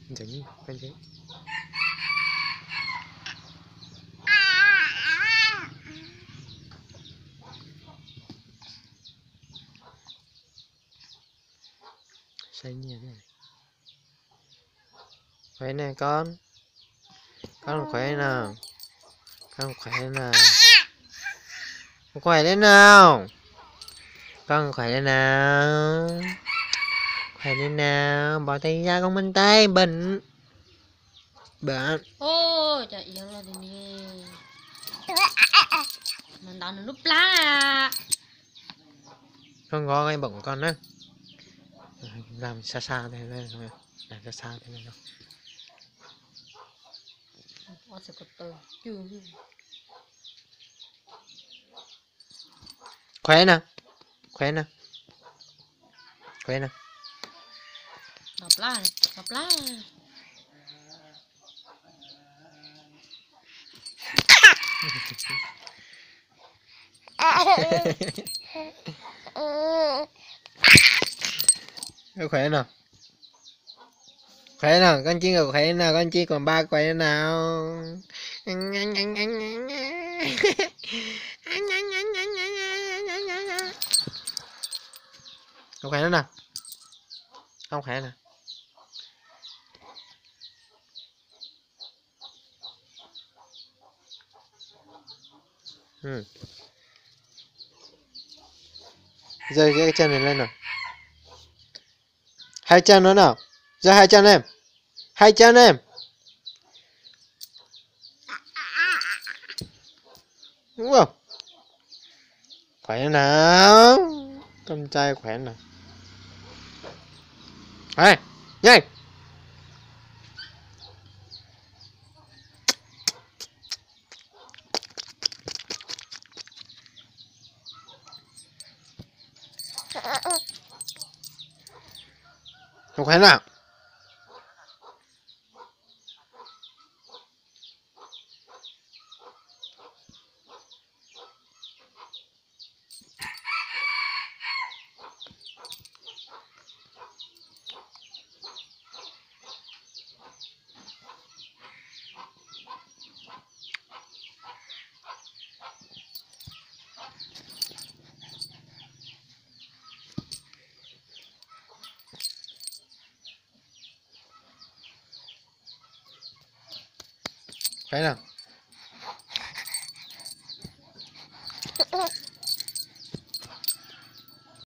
Ntxeev, koj ntxeev. Sai nyiaj thiab. Khuav na koj. Koj khuav na. Koj khuav na. Khuav li na. Koj khuav li na. Khuav li na. Npau taij yaj koj muaj ntaib npawg. Cov iav los ni, mas ntawd nws lub plab. Koj nqov npam koj na. Sab sab, sab sab. Khuav na, khuav na, khuav na. Khuav na. Khuav na, koj ntsib kuv khuav na, koj ntsib kuv npab khuav na. Khuav na, khuav na. Yog ib cag no, hais cag no no, yog hais cag ne, hais cag ne. Khuav na, koj ntshai khuav na. Nyej. Khuav na. Khuav na.